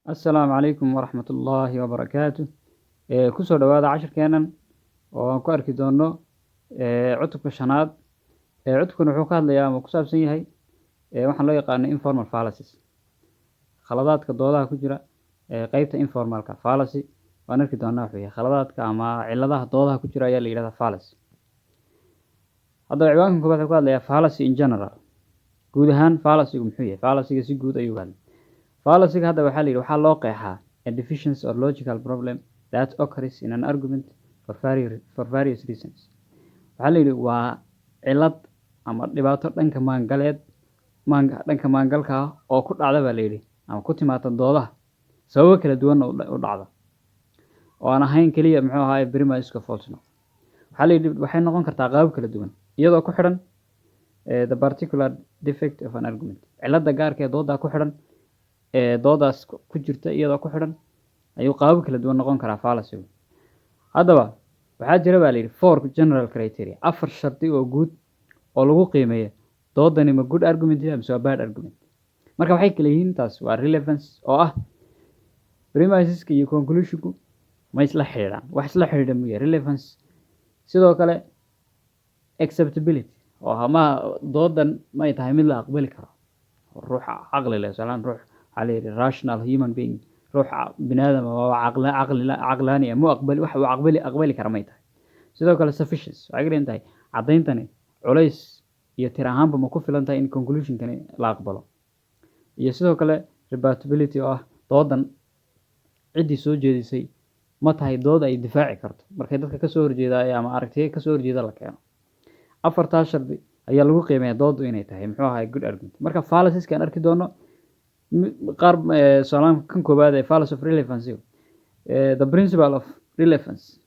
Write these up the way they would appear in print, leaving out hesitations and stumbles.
Assalaamu calaykum waraxmatullaahi wabarakaatu. Kusoo dhawaada cashirkeenan oo aan ku arki doono cutubka shanaad. Cutubkan wuxuu ka hadlayaa ama ku saabsan yahay waxaan loo yaqaano informal fallacies, khaladaadka doodaha ku jira qeybta informalka. Fallacy waan arki doonaa wuxuu yahay. Khaladaadka ama ciladaha doodaha ku jira ayaa la yidhahdaa fallacy. Haddaba ciwaankan koobaad wuxuu ka hadlayaa fallacy in general, guud ahaan fallacygu muxuu yahay. Fallacyga si guud ayuu ka hadlay. Fallacyga hadda waxaa la yidhi waxaa loo qeexaa a deficiency or logical problem that occurs in an argument for various reasons. Waxaa la yidhi waa cilad ama dhibaato dhanka maangaleed, dhanka maangalka ah oo ku dhacda baa la yidhi ama ku timaada doodaha, sababo kala duwanna u dhacda, oo aan ahayn keliya muxuu ahaay premise false no. Waxaa la yidhi waxay noqon kartaa qaabab kala duwan iyadoo ku xidhan the particular defect of an argument, cilada gaarka ee doodaa ku xidhan, ee doodaas ku jirta iyadoo ku xidhan ayuu qaabab kala duwan noqon karaa fallacy-gu. Haddaba waxaa jira baa la yidhi four general criteria, afar shardi oo guud oo lagu qiimeeyo doodani ma good argument mise waa bad argument. Marka waxay kala yihiin taas waa relevance, oo ah premiseska iyo conclusionku ma isla xidhiidhaan, wax isla xidhiidha muya relevance. Sidoo kale acceptability, oo ah ma doodan may tahay mid la aqbali karo, ruux caqli leh, tusaalehaan ruux waxaa la yidhi rational human being, ruux bini aadam oo caqli caqli caqlaani ah mu aqbali, wax uu aqbali kara may tahay. Sidoo kale sufficiency, waxay ka dhigan tahay caddayntani culays iyo tir ahaanba ma ku filan tahay in conclusionkani la aqbalo. Iyo sidoo kale rebuttability, oo ah doodan ciddii soo jeedisay ma tahay dood ay difaaci karto markay dadka kasoo horjeeda ama aragtiya kasoo horjeeda la keeno. Afartaas shardi ayaa lagu qiimeeyaa doodu inay tahay muxuu ahay good argument. Marka fallacies-ka aan arki doono qaar, tusaalahaan kan koowaad ee fallacy of relevance, the principle of relevance,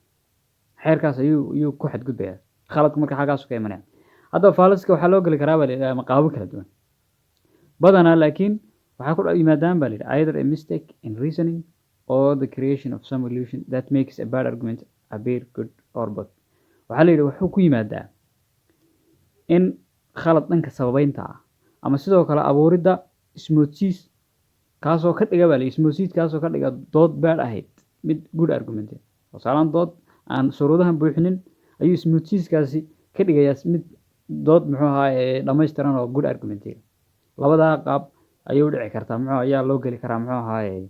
xeerkaas ayuu ku xadgudbayaa khaladku. Marka xaggaasu ka imanaya. Haddaba fallacy waxaa loo geli karaa baa la yidhaha ama qaababo kala duwan badanaa, laakiin waxaa ku yimaadaan baa la yidhi either a mistake in reasoning or the creation of some illusion that makes a bad argument appear good, or both. Waxaa la yidhi wuxuu ku yimaadaa in khalad dhanka sababeynta ah ama sidoo kale abuuridda ismoodsiis, kaasoo ka dhiga baa la yidhi ismoodsiis kaasoo ka dhiga dood bad ahayd mid good argument. Tusaalaan dood aan shuruudahan buuxinin ayuu ismoodsiiskaasi ka dhigayaa mid dood muxuu ahaa dhammaystiran oo good argument. Labadaa qaab ayay u dhici kartaa, muxuu ayaa loo geli karaa, muxuu ahaaye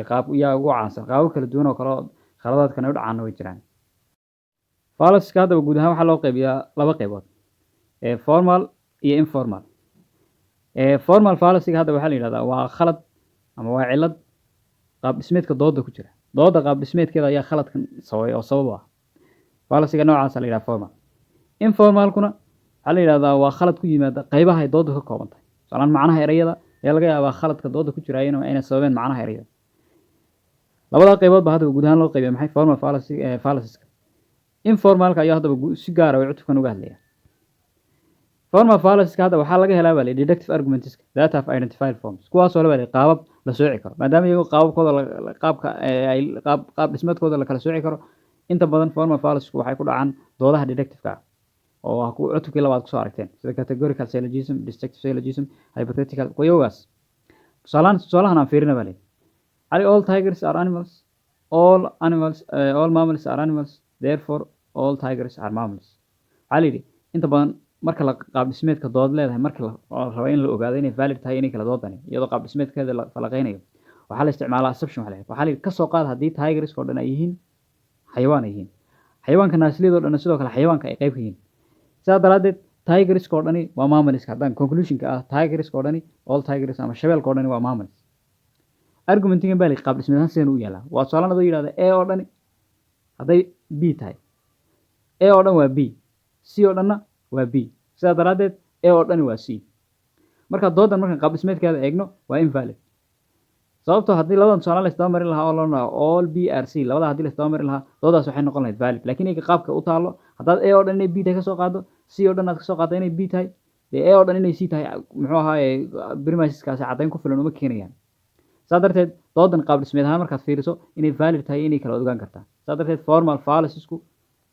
qaab yaa ugu caansan. Qaabab kala duwan oo kale oo khaladaadkan ay u dhacaana way jiraan. Fallacy haddaba guud ahaan waxaa loo qaybiyaa laba qaybood, formal iyo informal. Formal fallacy hadda waxaa la yidhahdaa waa khalad ama waa cillad qaab dhismeedka dooda ku jira. Dooda qaab dhismeedkeeda ayaa khaladkan sababay oo sabab u ah. Fallacyga noocaasa la yidhaha formal. Informalkuna waxaa la yidhahdaa waa khalad ku yimaada qaybaha ay dooda ka kooban tahay. Tusaalaan macnaha ereyada ayaa laga yaabaa khaladka dooda ku jira inay sababeen macnaha ereyada. Labada qaybood ba haddaba guud ahaan loo qaybiya maxay formal fallacy fallacieska. Informalka ayaa haddaba si gaara way cutubkan uga hadlaya. Formal fallacies hadda waxaa laga helaa baa la yidhi deductive arguments that have identified forms, kuwaasoo la baa la yidhi qaabab la sooci karo, maadaama iyagu qaababkooda qaabka ay qaab dhismeedkooda la kala sooci karo. Inta badan formal fallacies waxay ku dhacaan doodaha deductive-ka ah oo ah kuwa cutubkii labaad kusoo aragteen, sida categorical syllogism, deductive syllogism, hypothetical kuwayagaas. Tusaalahan tusaalahan aan fiirina baa la yidhi Ali, all tigers are animals, all animals, all mammals are animals, therefore all tigers are mammals. Waxaa la yidhi inta badan marka la qaab dhismeedka dood leedahay, marka la rabo in la ogaado inay valid tahay inay kala doodani, iyadoo qaab dhismeedkeeda la falaqeynayo, waxaa la isticmaalaa assumption. Waxaa la yidhi kasoo qaad haddii tigers oo dhan ay yihiin xayawaan ay yihiin, xayawaanka naasliyada oo dhan sidoo kale xayawaanka ay qayb ka yihiin, sidaa daraaddeed tigerska oo dhani waa mammals. Haddaan conclusionka ah tigerska oo dhani, all tigers ama shabeelka oo dhani waa mammals, argumentigan baa la qaab dhismeed ahaan sidan u yaalaa. Waa tusaale adoo yidhahda A oo dhani hadday B tahay, A oo dhan waa B, C oo dhanna waa B, sidaa daraaddeed A oo dhani waa C. Marka doodan markaan qaab dhismeedkeeda eegno waa invalid, sababtoo haddii labadan tusaale la isdaba marin lahaa oo loo dhaho all B are C, labada haddii la isdaba marin lahaa doodaas waxay noqon lahayd valid. Laakiin iyaga qaabka u taalo, haddaad A oo dhan inay B tahay kasoo qaado, C oo dhan aad kasoo qaaddo inay B tahay, dee A oo dhan inay C tahay muxuu ahaaye premiseskaasi caddayn ku filan uma keenayaan. Saa darteed doodan qaab dhismeed ahaan markaad fiiriso inay valid tahay inay kala ogaan kartaa. Saa darteed formal fallaciesku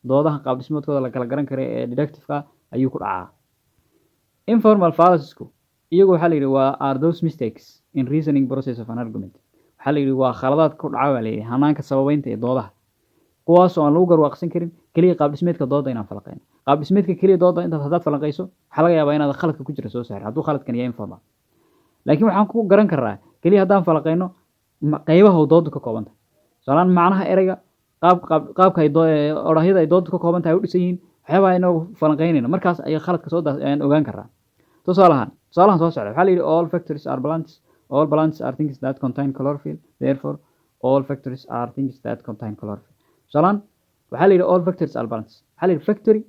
doodaha qaab dhismeedkooda la kala garan kara ee deductive-ka ayuu ku dhacaa. Informal fallaciesku iyagu waxaa la yidhi waa are those mistakes in reasoning process of an argument. Waxaa la yidhi waa khaladaad ku dhaca, baa la yidhi, hanaanka sababeynta ee doodaha, kuwaasoo aan lagu garwaaqsan karin keliya qaab dhismeedka dooda inaan falanqeyno. Qaab dhismeedka keliya dooda intaad haddaad falanqeyso, waxaa laga yaabaa inaad khaladka ku jira soo saarin hadduu khaladkan yahay informal. Laakiin waxaan ku garan karraa keliya haddaan falanqeyno qaybaha uu doodu ka kooban tahay. Tusaalehaan, macnaha ereyga, qaab qaab qaabka ay odhahyada ay doodu ka kooban tahay u dhisan yihiin, waxyaabaha inoogu falanqeynayno, markaas ayay khaladka soo ayaan ogaan karraa. Tusaalahaan, tusaalahan soo socda waxaa la yidhi: "All factories are plants. All plants are things that contain chlorophyll. Therefore, all factories are things that contain chlorophyll." Tusaalahaan, waxaa la yidhi: "All factories are plants." Waxaa la yidhi factory,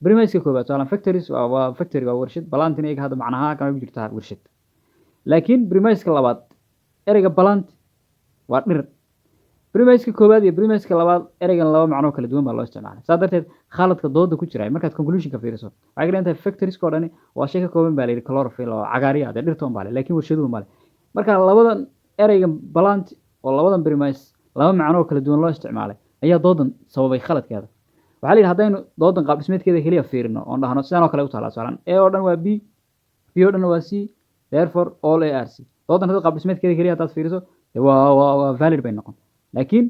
premise-ka koowaad, tusaalahaan, factories waa factory, waa warshad. Plant-ina iyaga hadda macnaha kama ku jirtaa warshad. Laakiin premise-ka labaad, ereyga plant waa dhir. Premise-ka koowaad iyo premise-ka labaad ereygan laba macno kala duwan baa loo isticmaalay. Saa darteed khaladka dooda ku jira markaad conclusion-ka fiiriso, waxay ka dhigan tahay factories-ka oo dhani waa shay ka kooban, baa la yidhi, chlorophyll oo cagaariya. Dee dhirta un baa le, laakiin warshaduhu ma le. Marka labadan ereygan plant oo labadan premise laba macno oo kala duwan loo isticmaalay ayaa doodan sababay khaladkeeda. Waxaa la yidhi haddaynu doodan qaab dhismeedkeeda keliya fiirino oon dhahno sidan oo kale u taala, tusaalaan, A oo dhan waa B, B oo dhan waa C, therefore all A are C. Doodan hadda qaab dhismeedkeeda keliya haddaad fiiriso, dee waa valid bay noqon, laakiin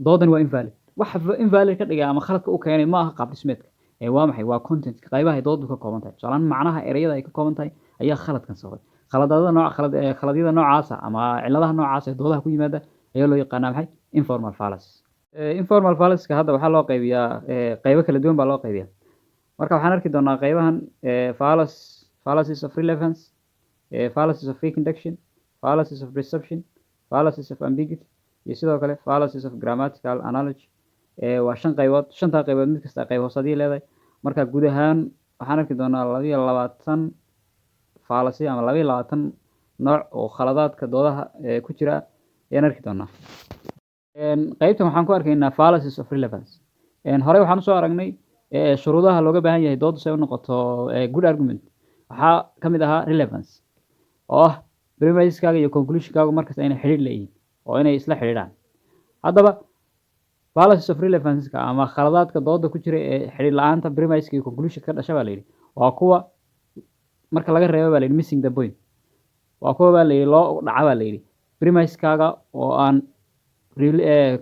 doodan waa invalid. Waxa invalid ka dhigay ama khaladka u keenay ma aha qaab dhismeedka ee waa maxay? Waa content, qaybaha ay doodu ka kooban tahay. Tusaalaan, macnaha ereyada ay ka kooban tahay ayaa khaladkan sababay. Khaladada nooc khalad ee khaladyada noocaasa ama cilladaha noocaas ee doodaha ku yimaada ayaa loo yaqaanaa maxay? Informal fallacies. Informal fallacies-ka hadda waxaa loo qaybiyaa qaybo kala duwan baa loo qaybiyaa. Marka waxaan arki doonaa qaybahan: fallacies of relevance, fallacies of weak induction, fallacies of presumption, fallacies of ambiguity iyo sidoo kale fallacies of grammatical analogy. Waa shan qaybood. Shantaa qaybood mid kasta qayb hoosadii leedahay. Marka guud ahaan waxaan arki doonaa 22 fallacy ama 22 nooc oo khaladaadka doodaha ku jira ayaan arki doonaa. Qaybtan waxaan ku arkaynaa fallacies of relevance. Horey waxaan usoo aragnay shuruudaha looga baahan yahay dooddu si ay u noqoto good argument. Waxaa ka mid ahaa relevance, oo ah premise-kaaga iyo conclusion-kaagu markasta inay xidhiidh leeyihiin oo inay isla xidhiidhaan. Haddaba fallacies of relevance-ka ama khaladaadka dooda ku jira ee xidhiidh la'aanta premise-ka iyo conclusion ka dhasha, baa la yidhi, waa kuwa marka laga reebo, baa la yidhi, missing the point. Waa kuwa, baa la yidhi, loo dhaca, baa la yidhi, premise-kaaga oo aan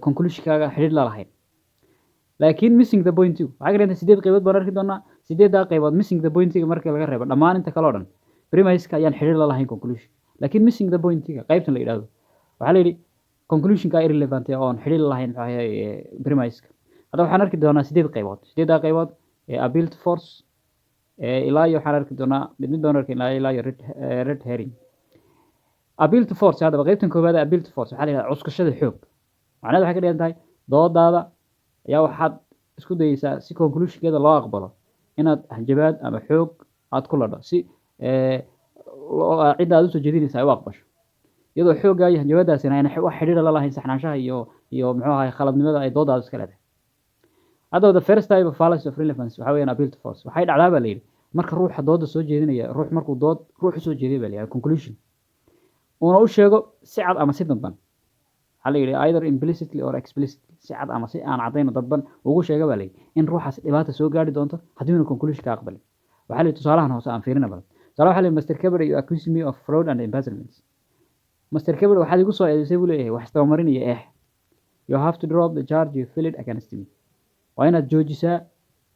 conclusion-kaaga xidhiidh la lahayn. Laakiin missing the point-igu waxay ka dhigan tahay sideed qaybood baan arki doonaa. Sideeddaa qaybood, missing the point-iga marka laga reebo, dhammaan inta kale oo dhan premise-ka ayaan xidhiidh la lahayn conclusion. Laakiin missing the point-iga qaybtan la yidhahdo, waxaa la yidhi conclusion-ka irrelevant oon xidhiidh la lahayn, muxuu ahaye, premise-ka. Hadda waxaan arki doonaa sideed qaybood. Sideeddaa qaybood ee appeal to force ilaa iyo waxaan arki doonaa mid mid baan arki ilaa iyo red herring. Appeal to force. Haddaba qaybtan koowaad ee appeal to force waxaa la yidhahdaa cuskashada xoog. Macnaheedu waxay ka dhigan tahay doodaada ayaa waxaad isku dayeysaa si conclusion-keeda loo aqbalo inaad hanjabaad ama xoog aad ku ladho, si cidda aad usoo jeedinaysa ay u aqbasho, iyadoo xooggaa iyo hanjabaadaasina ayna wax xidhiidha la lahayn saxnaanshaha iyo muxuu ahay khaladnimada ay doodaadu iska leedahay. Haddaba the first type of fallacy of relevance waxaa weeyaan appeal to force. Waxay dhacdaa, baa la yidhi, marka ruuxa dooda soo jeedinaya, ruux markuu dood ruux usoo jeediya, baa la yidhi, conclusion uuna u sheego si cad ama si dadban. Waxaa la yidhi either implicitly or explicitly, si cad ama si aan caddayn oo dadban ugu sheega, baa la yidhi, in ruuxaas dhibaata soo gaari doonto haddii uuna conclusion ka aqbalin. Waxaa la yidhi tusaalahan hoose aan fiirina badan. Tusaale waxaa la yidhi: "Mr. Kebede, you accuse me of fraud and embezzlement." Mr. Kebede, waxaad igu soo eedeysay, buu leeyahay, wax isdabamarin iyo eex. "You have to drop the charge you filed against me." Waa inaad joojisaa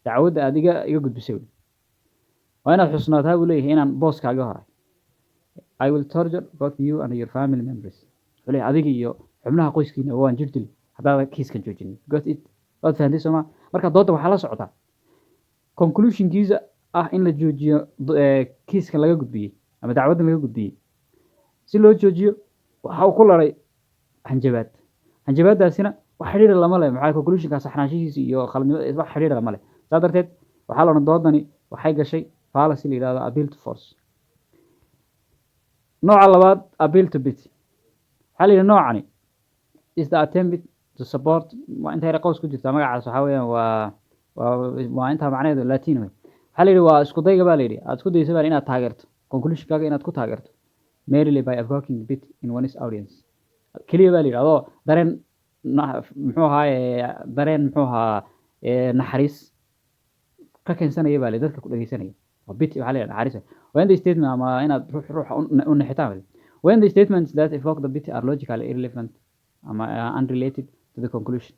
dacwadda aad iga gudbisay wey. Waa inaad xusnaataa, buu leeyahay, inaan booskaaga horay. "I will torture both you and your family members." Wuxuu leeyahay adiga iyo xubnaha qoyskiina waan jir dili haddaad kiiskan joojinin. Got it? Waad fahantay, sooma? Marka doodda waxaa la socotaa conclusion-kiisa ah in la joojiyo kiiskan laga gudbiyey ama dacwaddan laga gudbiyey. Si loo joojiyo waxa uu ku laray hanjabaad. Hanjabaaddaasina wax xidhiidha lama leh maxaa conclusion-ka saxnaanshihiisa iyo khaladnimada, wax xidhiidha lama leh. Saa darteed waxaa la odhan doodani waxay gashay fallacy la yidhahdo appeal to force. Nooca labaad, appeal to pity, waxaa la yidhi noocani is the attempt to support. Waa inta yare qows ku jirta magacaas, waxaa weeyaan waa intaa macnaheedu Latin wey. Waxaa la yidhi waa isku dayga, baa la yidhi, aad isku daysa, baa inaad taageerto conclusion-kaaga, inaad ku taageerto merely by evoking pity in one's audience. Keliya, baa la yidhi, adoo dareen muxuu ahaa dareen muxuu ahaa naxariis ka keensanaya, baa la yidhi, dadka ku dhegeysanaya. Waa pity, waxaa la yidhaha naxariis. Waa in the statement ama inaad ruux ruuxa u naxitaan. When the statements that evoke the pity are logically irrelevant ama unrelated to the conclusion,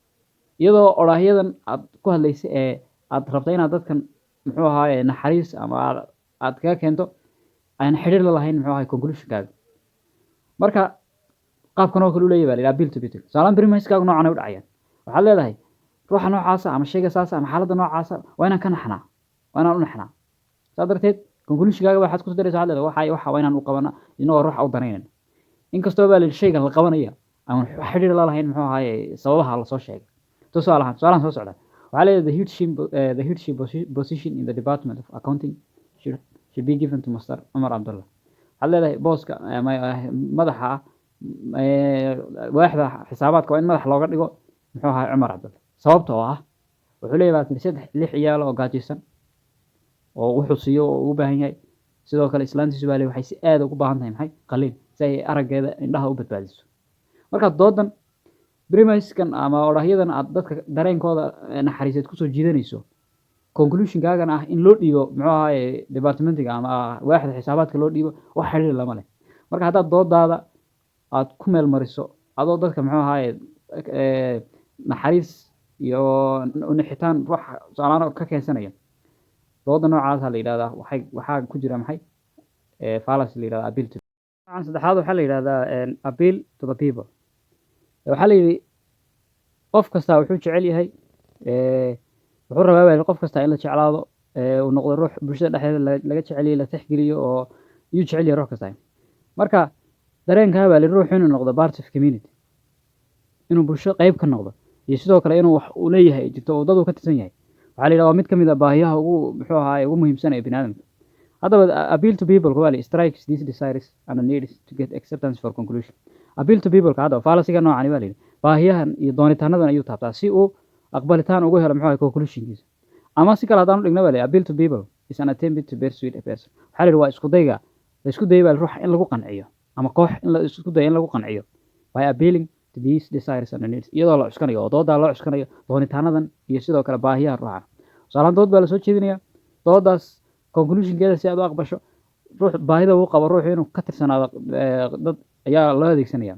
iyadoo odhaahyadan aad ku hadlaysa ee aad rabta inaad dadkan, muxuu ahaaye, naxariis ama aad kaga keento aan xidhiir la lahayn, muxuu ahaye, conclusionkaaga. Marka qaabkan oo kale u leeyahay baa la yidhaha appeal to pity. Tusaalaan, premisekaagu noocan ay u dhacayaan. Waxaad leedahay ruuxa noocaasa ama shayga saasa ama xaaladda noocaasa waa inaan ka naxnaa, waa inaan u naxnaa. Saa darteed conclusionkaaga waxaad ku daraysa, waxaad leedahay waxa waa inaan u qabana inagoo ruuxa u danaynayna, inkastoo baa la yidhi shaygan la qabanaya aan wax xidhiir la lahayn, muxuu ahaaye, sababaha lasoo sheegay. Tusaalahaan, tusaalahan soo socda waxaa leedahay the headship position in the department of accounting should be given to Mr. Umar Abdullah. Waxaad leedahay booska ama madaxa waaxda xisaabaadka waa in madax looga dhigo, muxuu ahaay, Cumar Cabdullah, sababtoo ah wuxuu leeyahay, baa tiri, saddex lix ciyaal oo gaajaysan oo wuxuu siiyo oo ugu baahan yahay. Sidoo kale islaantiisu baa leeyahay waxay si aad ugu baahan tahay maxay? Qaliin, si ay araggeeda indhaha u badbaadiso. Marka doodan, premiskan ama odhahyadan aad dadka dareenkooda naxariiseed kusoo jiidanayso, conclusionkaagana ah in loo dhiibo, muxuu ahaye, departmentiga ama waaxda xisaabaadka loo dhiibo, wax xidhiir lama leh. Marka haddaad doodaada aad ku meel mariso adoo dadka, muxuu ahaye, naxariis iyo unixitaan ruuxa tusaalahaan ka keensanaya, dooda noocaasa la yidhahdaa waxaa ku jira maxay? Fallacy la yidhahda appeal to. Noocan saddexaad waxaa la yidhahdaa appeal to the people. Waxaa la yidhi qof kastaa wuxuu jecel yahay, wuxuu rabaa baa qof kasta in la jeclaado, uu noqdo ruux bulshada dhexdeeda laga jecel yahay, la tixgeliyo oo iyuu jecel yahay ruux kasta. Marka dareenkaa baa la ruux inuu noqdo part of community, inuu bulsho qayb ka noqdo, iyo sidoo kale inuu wax uu leeyahay jirto oo dad uu ka tirsan yahay, waxaa la yidhaha waa mid ka mid ah baahiyaha ugu, muxuu ahaay, ugu muhiimsan ee biniaadamka. Haddaba appeal to people waa la strikes these desires and needs to get acceptance for conclusion. Appeal to people haddaba, fallacyga noocani baa la yidhi baahiyahan iyo doonitaanadan ayuu taabtaa si uu aqbalitaan ugu helo, muxuu ahay, conclusionkiisa. Ama si kale haddaan u dhigna baa la yidhi appeal to people is an attempt to persuade a person. Waxaa la yidhi waa isku dayga la isku dayay baa ruuxa in lagu qanciyo ama koox in la isku dayo in lagu qanciyo by appealing to these desires and needs, iyadoo la cuskanayo oo doodaa loo cuskanayo doonitaanadan iyo sidoo kale baahiyaha ruuxa. Tusaalaan, dood baa lasoo jeedinaya. Doodaas conclusionkeeda si aad u aqbasho, ruux baahida uu qabo ruuxu inuu ka tirsanaado dad ayaa loo adeegsanaya.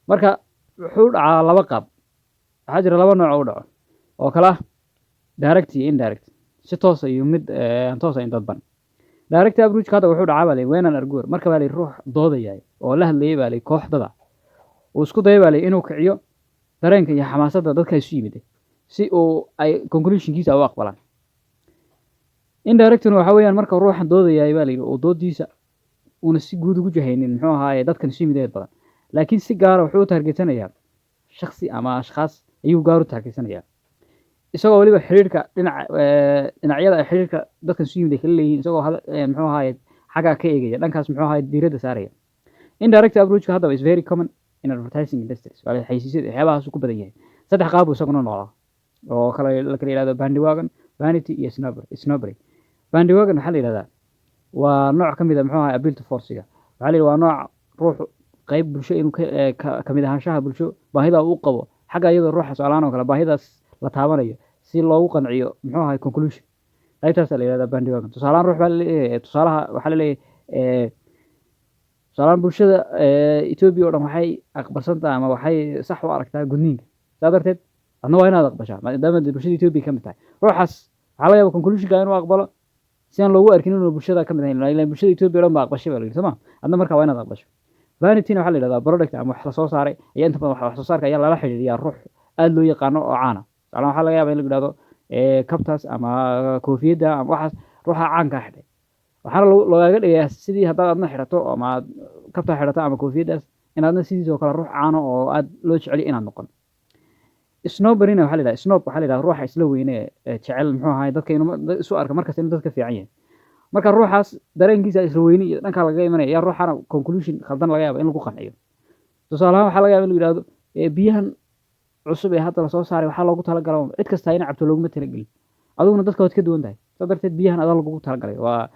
Marka wuxuu u dhacaa laba qaab. Waxaa jira laba nooc oo u dhaco oo kale ah direct iyo indirect, si toosa iyo mid aan toos ahayn, dadban. Direct approach hadda wuxuu dhacaa baa la when an arguer, marka baa la ruux doodayay oo la hadlayay baa la kooxdada uu isku dayay baa la inuu kiciyo dareenka iyo xamaasadda dadka isu yimid si uu ay conclusionkiisa u aqbalaan. Indirectna waxa weeyaan marka ruuxan doodayay baa la yidhi oo doodiisa uuna si guud ugu jahaynin, muxuu ahaaye, dadkan isu yimid ee badan, laakiin si gaara wuxuu u targetsanayaa shakhsi ama ashkhaas ayuu gaar u targetsanayaa, isagoo weliba xiriirka dhinaca dhinacyada ay xiriirka dadkan isu yimid ay kala leeyihiin, isagoo muxuu ahaaye, xaggaa ka eegaya, dhankaas, muxuu ahaaye, diiradda saaraya. Indirect approachka haddaba is very common in advertising industries, waa xayeysiisyada waxyaabahaas ku badan yahay. Saddex qaab buu isaguna noqdaa oo kale la kala yidhahdo bandwagon, vanity iyo snobbery. Bandwagon waxaa la yidhahdaa waa nooc ka mid a, muxuu ahay, appeal to force-iga. Waxaa la yidhi waa nooc ruuxu qayb bulsho inuu ka mid ahaanshaha bulsho baahida uu qabo xagga, iyadoo ruuxa su-aalaan oo kale baahidaas la taabanayo si loogu qanciyo, muxuu ahay, conclusion. Qaybtaasaa la yidhahdaa bandwagon. Tusaalahaan ruux baa laleeyahay, tusaalaha waxaa laleeyahay, tusaalahaan bulshada Ethiopia oo dhan waxay aqbalsan tahay ama waxay sax u aragtaa gudniinka, saa darteed adna waa inaad aqbashaa maadaama bulshada Ethiopia ka mid tahay. Ruuxaas waxaa laga yaaba conclusionka inuu aqbalo si aan loogu arkin inuu bulshada ka mid ahayn, ilaan bulshada Ethiopia o dhan baa aqbashay baa la yidhi, soo ma? Adna marka waa inaad aqbasho. Vanityna waxaa la yidhahdaa product ama wax lasoo saaray ayaa inta badan wax soo saarka ayaa lala xiriiriyaa ruux aad loo yaqaano oo caana. Tusaale waxaa laga yaabaa in la yidhahdo kabtaas ama koofiyadda ama waxaas ruuxa caankaa xidhay, waxaana loogaga dhigayaa sidii haddaad adna xidhato ama aad kabtaa xidhato ama koofiyaddaas inaadna sidiisoo kale ruux caano oo aad loo jeceliyo inaad noqon. Snobberyna waxaa la yidhahdaa, snob waxaa la yidhahdaa ruuxa isla weyne ee jecel, muxuu ahaay, dadka inuu isu arka markasta inuu dadka fiican yahay. Marka ruuxaas dareenkiisa isla weyne iyo dhankaa lagaga imanaya ayaa ruuxana conclusion khaldan laga yaaba in lagu qanciyo. Tusaale ahaan, waxaa laga yaaba in la yidhahdo biyahan cusub ee hadda lasoo saaray waxaa loogu talagalay cid kasta in cabto, looguma talagelin, adiguna dadka waad ka duwan tahay, saa darteed biyahan adaa lagugu talagalay. Waa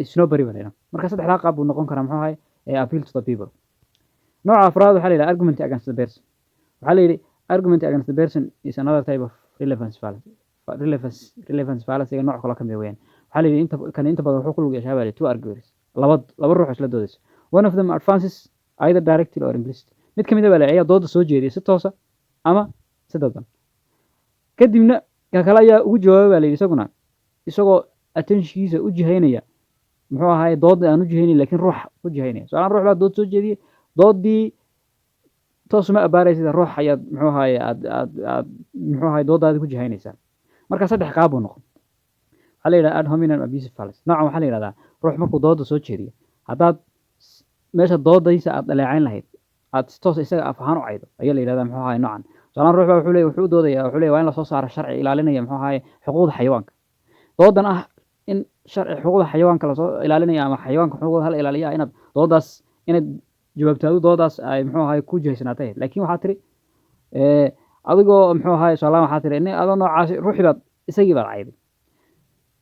snobbery baa la yidhaha. Marka saddexdaa qaab buu noqon karaa, muxuu ahay, appeal to the people. Nooca afraad waxaa la yidhaha argument against the person. Waxaa la yidhi argument against the person is another type of relevance fallacy. Relevance fallacy nooc kale ka mid weeyaan. Waxaa la yidhi inta kan inta badan wuxuu ku lug yeeshaa baa la yidhi two arguers, laba ruux isla doodaysa. One of them advances either directly or implicitly, mid ka mid a baa la ayaa dooda soo jeediyay si toosa ama si dadban. Kadibna ka kale ayaa ugu jawaabay baa la yidhi, isaguna isagoo attentionkiisa u jihaynaya, muxuu ahaay, dooda aan u jihaynayn laakiin ruux u jihaynaya. Tusaale, ruux baa dood soo jeediyey, doodii toos uma abaaraysid, ruux ayaad, muxuu ahaay, aad muxuu ahaay, doodaadii ku jihaynaysaa. Marka saddex qaab buu noqon. Waxaa la yidhahdaa ad hominem abusive fallacy. Noocan waxaa la yidhahdaa ruux markuu dooda soo jeediyo, haddaad meesha doodaysa aad dhaleecayn lahayd aad si toos isaga af ahaan u caydo ayaa la yidhahdaa, muxuu ahaay, noocan. Tusaale, ruux baa wuxuu leeyahay, wuxuu u doodaya, wuxuu leeyahay waa in lasoo saaro sharci ilaalinaya, muxuu ahaay, xuquuqda xayawaanka. Doodan ah in sharci xuquuqda xayawaanka lasoo ilaalinaya ama xayawaanka xuquuqda hala ilaaliya, inaad doodaas, inaad jawaabtaadu doodaas ay, muxuu ahaay, ku jihaysnaatay. Laakiin waxaa tiri adigoo, muxuu ahaay, tusaale waxaa tiri nin adoo noocaasi, ruuxii baad, isagii baad cayday.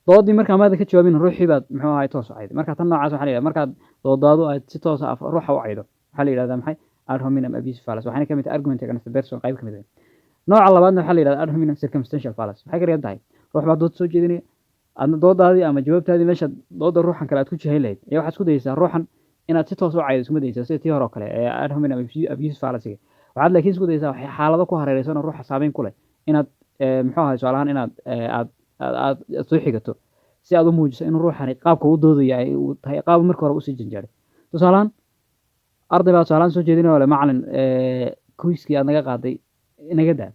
Doodii markaa maada ka jawaabin, ruuxii baad, muxuu ahaay, toos u cayday. Marka tan noocaas waxaa la yidhahdaa, markaad doodaadu aad si toos ah ruuxa u caydo, waxaa la yidhahdaa maxay? Ad hominem abusive fallacy. Waxayna ka mid tahay argument against the person qayb ka mid ah. Nooca labaadna waxaa la yidhahdaa ad hominem circumstantial fallacy. Maxay ka dhigan tahay? Ruux baa dood soo jeedinaya, adna doodaadii ama jawaabtaadii meesha dooda ruuxan kale aad ku jihayn lahayd ayaa waxaad isku dayeysaa ruuxan inaad si toos u caydo. Iskuma dayeysaa sida tii hore oo kale ee ad hominem abusive fallacy. Waxaad laakiin isku dayeysaa waxay xaalado ku hareeraysan oo ruuxa saameyn ku leh inaad muxuu ahay, tusaale ahaan, inaad aad aad aad aad soo xigato si aad u muujiso inuu ruuxani qaabka u doodaya ay uu tahay qaab marka hore usii janjeeray. Tusaale ahaan, arday baa tusaale ahaan soo jeedinaya oo leh, "Macalin, quizkii aad naga qaaday inaga daa."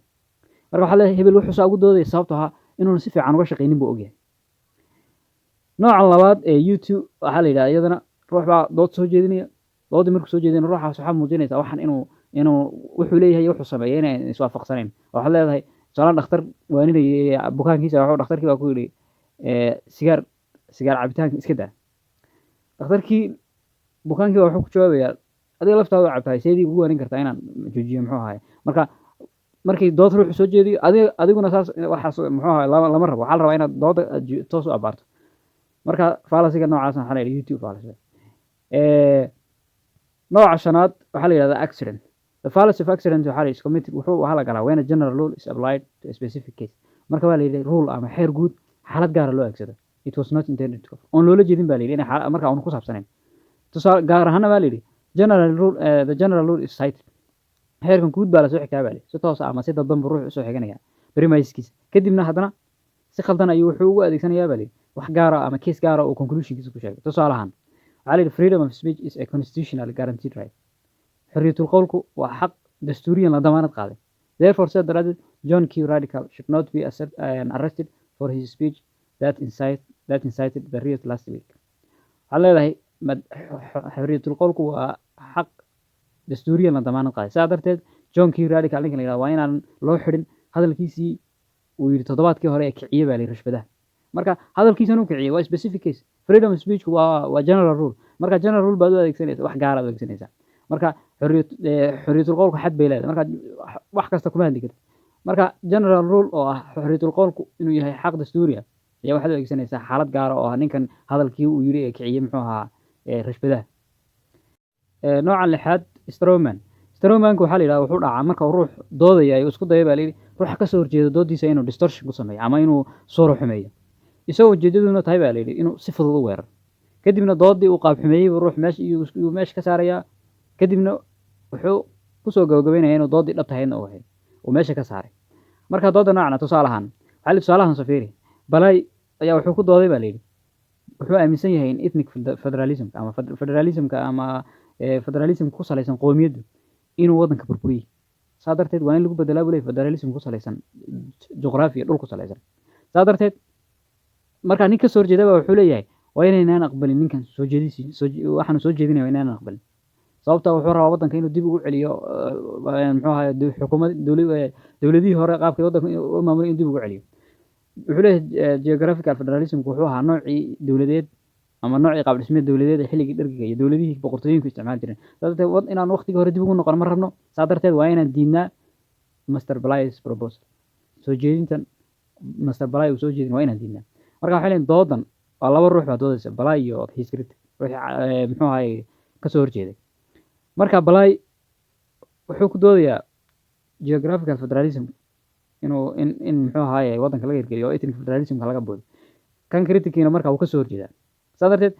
Marka waxaa leeyahay, hebel wuxuu saa ugu doodaya sababtoo ah inuuna si fiican uga shaqaynin buu ogyahay. Nooca labaad ee U2 waxaa la yidhahdaa iyadana ruux baa dood soo jeedinaya. Doodii markuu soo jeedinaya, ruuxaas waxaa muujinaysaa waxan inuu wuxuu leeyahay iyo wuxuu sameeyay inay iswaafaqsanayn. Waxaad leedahay, tusaale, dhakhtar waaninayay bukaankiisa. Wuxuu dhakhtarkii baa ku yidhi, "Sigaar cabitaanka iska daa." Dhakhtarkii bukaankii baa wuxuu ku jawaabayaa, "Adiga laftaada waa cabtahay, seedii ugu waanin kartaa inaan joojiyo?" Muxuu ahaay, marka markii dood ruuxu soo jeediyo, adiga adiguna saas waxaas, muxuu ahaay, lama rabo. Waxaa la rabaa inaad dooda aad toos u abaarto. Marka fallacyga noocaasna waxaa la yidhaha U2 fallacy. Nooca shanaad waxaa la yidhahdaa accident. The fallacy of accident waxaa la is committed, wuxuu waxaa la galaa when a general rule is applied to a specific case. Marka waa la yidhi rule ama xeer guud xaalad gaara loo adeegsado it was not intended to cover, oon loola jeedin baa la yidhi inay marka aanu ku saabsanayn. Tusaale gaar ahaana baa la yidhi general rule, the general rule is cited, xeerkan guud baa lasoo xigaa baa la yidhi, si toos ah ama si dadban buu ruux usoo xiganaya premisekiisa. Kadibna haddana si khaldan ayuu wuxuu ugu adeegsanayaa baa la yidhi wax gaara ama case gaara oo conclusionkiisa ku sheegay. Tusaale ahaan, waxaa la yidhi freedom of speech is a constitutionally guaranteed right, xorriyatul qowlku waa xaq dastuuriyan la damaanad qaaday. Therefore, sidaa daraaddeed, John Q Radical should not be arrested for his speech that incited the riot last week. Waxaad leedahay xorriyatul qowlku waa xaq dastuuriyan la damaanad qaaday, sidaa darteed John Q Radical ninka la yidhahdo waa inaan loo xidhin hadalkiisii uu yidhi toddobaadkii hore ee kiciye baa la yidhi rashbadaha. Marka hadalkiisan uu kiciyey waa specific case. Freedom of speech waa general rule. Marka general rule baad u adeegsanaysa, wax gaar aad u adeegsanaysaa. Marka xorriyatul qowlku xad bay leedahay. Marka wax kasta kuma hadli kartid. Marka general rule oo ah xorriyatul qowlku inuu yahay xaq dastuuri ah ayaa waxaad u adeegsanaysaa xaalad gaara oo ah ninkan hadalkii uu yidhi ee kiciyey, muxuu ahaa, rashbadaha. Nooca lixaad, strawman. Strawmanka waxaa la yidhahdaa wuxuu dhacaa marka uu ruux doodaya ay isku dayo baa la yidhi ruuxa kasoo horjeeda doodiisa inuu distortion ku sameeyo ama inuu suuro xumeeyo, isagoo ujeedaduna tahay baa la yidhi inuu si fudud u weeraro. Kadibna doodii uu qaab xumeeyey buu ruux meesha iyuu meesha ka saarayaa. Kadibna wuxuu kusoo gabagabeynaya inuu doodii dhab tahaydna uu ahayd uu meesha ka saaray. Marka dooda noocna, tusaale ahaan, waxaa la tusaalahan soo fiiri, Balay ayaa wuxuu ku dooday baa la yidhi, wuxuu aaminsan yahay in ethnic federalismka ama federalismka ama federalismka ku salaysan qoomiyaddu inuu waddanka burburiyey. Saa darteed waa in lagu bedelaa buu leeyahay federalism ku salaysan juqraafiya, dhul ku salaysan. Saa darteed marka nin ka soo horjeeda baa wuxuu leeyahay waa inaynaan aqbalin ninkan soo jeedisi soo waxaanu soo jeedinaya, waa inaynaan aqbalin, sababta wuxuu rabaa waddanka inuu dib ugu celiyo, muxuu ahaay, xukuumad dowladihii hore qaabkay waddanka u maamulay inuu dib ugu celiyo. Wuxuu leeyahay geographical federalismku wuxuu ahaa noocii dowladeed ama noocii qaab dhismeed dowladeed ee xilligii dhergiga iyo dowladihii boqortooyinku isticmaali jireen. Saa darteed inaan waqtigii hore dib ugu noqono ma rabno. Saa darteed waa inaan diidnaa Mr Balay's proposal, soo jeedintan Mr Balay uu soo jeedin waa inaan diidnaa. Marka waxay leeyihin doodan waa laba ruux baa doodaysa, Balay iyo his critic, ruuxii muxuu ahaay, kasoo horjeeday. Marka Balay wuxuu ku doodayaa geographical federalism inuu in muxuu ahaaye, waddanka laga hirgeliyo oo ethnic federalismka laga boodo. Kan critickiina marka wuu kasoo horjeedaa. Saa darteed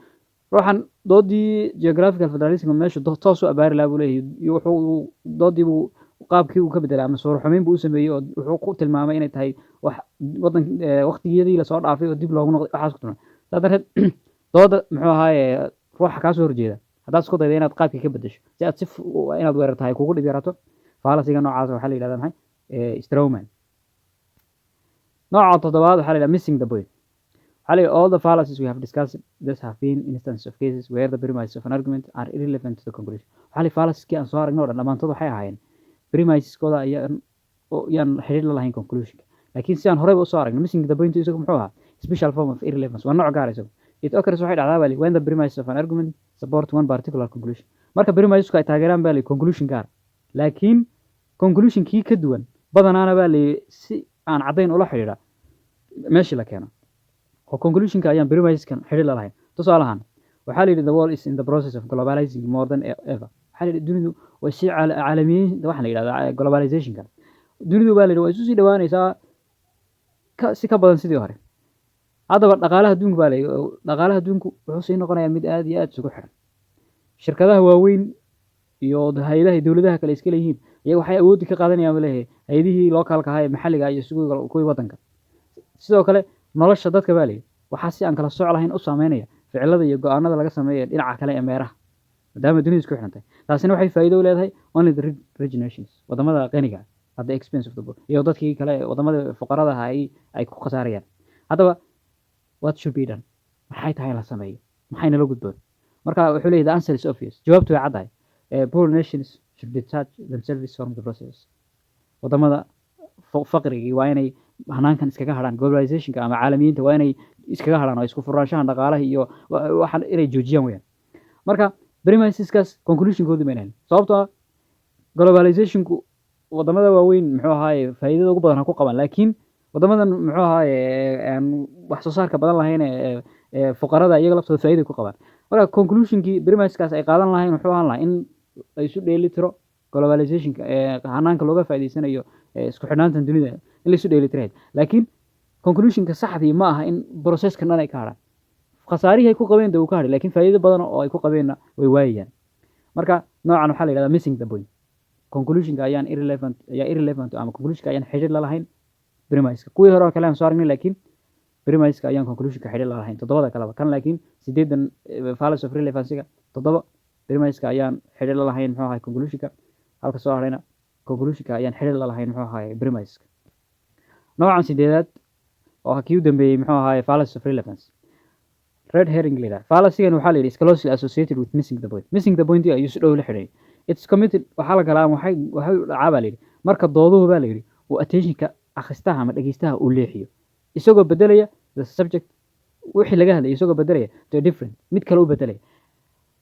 Ruuxan doodii geographical federalism meeshu toos u abaari lahaa buu leeyahay, iyo wuxuu doodii buu qaabkii uu ka bedelay ama suur xumeyn buu u sameeyey, oo wuxuu ku tilmaamay inay tahay wax wadan waqtigeedii lasoo dhaafay oo dib loogu noqday waxaas ku tilmaamay. Saa darteed dooda, muxuu ahaaye, ruuxa kaa soo horjeeda haddaad isku daydo inaad qaabkii ka bedesho si aad si inaad weerar tahay kugu dhib yaraato, fallacyga noocaas waxaa la yidhahdaa maxay? Straw man. Nooca toddobaad waxaa la yidhahdaa missing the point. Waxaa la yidhi, all the fallacies we have discussed this have been instances of cases where the premises of an argument are irrelevant to the conclusion. Waxaa la yidhi, fallacies aan soo aragnay oo dhan dhammaantood waxay ahaayeen premiseskooda ayaan oo yaan xiriir la lahayn conclusionka. Laakiin si aan horeyba usoo aragnay, missing the point isagu muxuu ahaa? Special form of irrelevance, waa nooc gaar isagu. It occurs, waxay dhacdaa baa li, when the premises of an argument support one particular conclusion, marka premisesku ay taageeraan baa li conclusion gaar, laakiin conclusionkii ka duwan badanaana baa li si aan caddayn ula xidhiidha meeshii la keeno, oo conclusionka ayaan premiseskan xidhiir la lahayn. Tusaale ahaan waxaa la yidhi, the world is in the process of globalizing more than ever. Waxaa la yidhi, dunidu way sii caalamiyin, waxaa la yidhahdaa globalizationka. Dunidu baa la yidhi way isu sii dhawaanaysaa si ka badan sidii hore. Haddaba dhaqaalaha adduunku baa la yidhi, dhaqaalaha adduunku wuxuu sii noqonayaa mid aad iyo aad isugu xiran. Shirkadaha waaweyn iyo hay-adaha dowladaha kale iska leeyihiin iyaga waxay awooddi ka qaadanayaan baa leeyahay hay-adihii localka ahaa ee maxalliga iyo kuwii waddanka. Sidoo kale nolosha dadka baa layidhi waxaa si aan kala sooc lahayn u saameynaya ficilada iyo go'aanada laga sameeya dhinaca kale ee meeraha, maadaama dunidu isku xirantay. Taasina waxay faa'iido u leedahay only the rich nations, wadamada qaniga, at the expense of the poor, iyo dadkii kale ee wadamada fuqarada ahaa ay ku khasaarayaan. Haddaba what should be done? Maxay tahay in la sameeyo? Maxay nala gudboon? Marka wuxuu leeyahay, the answer is obvious, jawaabtu way caddahay. Poor nations should detach themselves from the process. Wadamada faqrigii waa inay hanaankan iskaga hadhaan, globalizationka ama caalamiyiinta waa inay iskaga hadhaan, oo isku furaanshahan dhaqaalaha iyo waxaan inay joojiyaan weyaan. Marka premiseskaas conclusionkoodii bayna helin, sababtoo ah globalizationku wadamada waaweyn, muxuu ahaaye, faa'iidada ugu badan ha ku qabaan, laakiin wadamadan, muxuu ahaaye, aan wax soo saarka badan lahayn ee fuqarada iyaga laftooda faa'iiday ku qabaan. Marka conclusionkii premiseskaas ay qaadan lahayn wuxuu ahaan lahaa in la isu dheeli tiro globalizationka ee hanaanka looga faa'iidaysanayo ee isku xidhnaantan dunida in la isu dheeli tirahayd. Laakiin conclusionka saxdii ma aha in processkan dhan ay ka hadhaan. Khasaarihii ay ku qabeen de wuu ka hadhay, laakiin faa'iido badan oo ay ku qabeenna way waayayaan. Marka noocan waxaa la yidhahdaa missing the point. Conclusionka ayaan irrelevant, ayaa irrelevant ama conclusionka ayaan xidhiir la lahayn premiseka. Kuwii hore oo kale aan soo aragnay, laakiin premiseka ayaan conclusionka xidhiir la lahayn toddobada kaleba. Kan laakiin sideedan fallacy of relevancy-ga, toddoba premiseka ayaan xidhiir la lahayn, muxuu ahay, conclusionka. Halka soo harayna conclusionka ayaan xidhiir la lahayn, muxuu ahay, premiseka. Noocan sideedaad oo ah kii u dambeeyey, muxuu ahaay, fallacy of relevance, red herring la yidhaha. Fallacy-gan waxaa la yidhi is closely associated with missing the point. Missing the point ayuu si dhow la xidhiidhay. It's committed, waxaa la galaa ama waxay u dhacaa baa la yidhi marka dooduhu baa la yidhi uu attentionka akhristaha ama dhegeystaha uu leexiyo, isagoo bedelaya the subject, wixii laga hadlayay isagoo bedelaya, to a different, mid kale u bedelaya,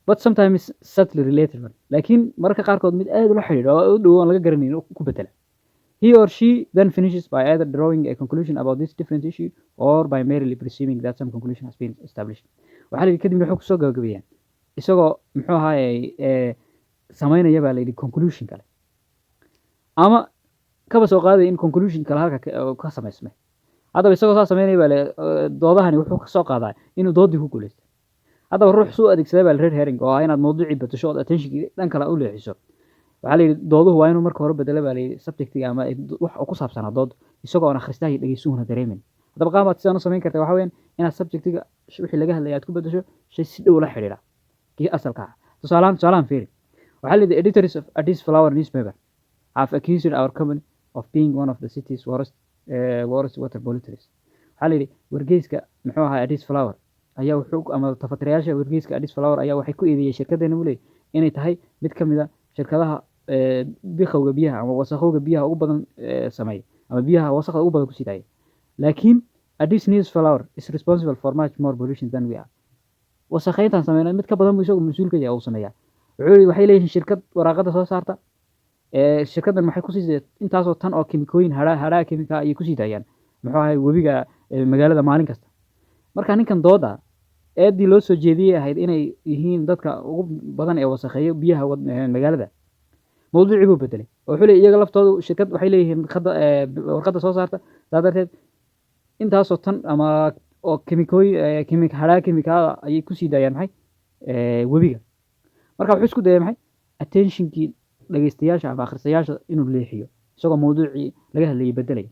but sometimes subtly related one, laakiin mararka qaarkood mid aad ula xidhiidha oo u dhow aan laga garanayn ku bedela. He or she then finishes by either drawing a conclusion about this different issue or by merely presuming that some conclusion has been established. Waxaa la yidhi kadibna wuxuu kusoo gabagabeeyaa isagoo, muxuu ahaayey, samaynaya baa la yidhi conclusion kale, ama kaba soo qaadaya in conclusion kale halka ka samaysmay. Haddaba isagoo saa samaynaya baa la doodahani wuxuu ka soo qaadaa inuu doodii ku guuleystay. Haddaba ruux suu adeegsaday baa la red herring, oo ah inaad mawduucii bedesho ood attentionkii dhan kale u leexiso. Waxaa la yidhi dooduhu waa inuu marka hore bedelo baa la yidhi subjectiga ama wax uu ku saabsanaa dood, isagoo aan akhristaha iyo dhegeystuhuna dareemin. Haddaba qaamaad sidaan u samayn karta waxaa weeyaan inaad subjectiga wixii laga hadlaya aad ku bedesho shay si dhow la xidhiidha kii asalka ah. Tusaalahan fiiri. Waxaa la yidhi, editors of Addis Flower newspaper have accused our company of being one of the city's worst water polluters. Waxaa la yidhi wargeyska, muxuu ahaa, Addis Flower ayaa wuxuu ama tafatirayaasha wargeyska Addis Flower ayaa waxay ku eedeeyeen shirkaddeena buu leeyahay inay tahay mid ka mid a shirkadaha bikhowga biyaha ama wasakhowga biyaha ugu badan sameeya ama biyaha wasakhda ugu badan kusii daaya. Laakiin Addis News Flower is responsible for much more pollution than we are. Wasakhayntaan sameynay mid ka badan buu isagu mas-uul ka yahay oo uu sameeyaa. Wuxuu yidhi waxay leeyihiin shirkad waraaqada soo saarta. Shirkaddan waxay kusii intaasoo tan oo kimikooyin hadhaa kimika ayay kusii daayaan, muxuu ahay, webiga magaalada maalin kasta. Marka ninkan dooda eedii loo soo jeediyey ahayd inay yihiin dadka ugu badan ee wasakheeya biyaha magaalada, mawduucii buu bedelay oo wuxuu leeyahay iyaga laftoodu shirkad waxay leeyihiin khadda warqadda soo saarta. Saa darteed intaasoo tan ama oo kimikooyin hadhaa kimikaada ayay kusii daayaan maxay webiga. Marka wuxuu isku dayay maxay? Attentionkii dhageystayaasha ama akhristayaasha inuu leexiyo, isagoo mawduucii laga hadlayay bedelaya.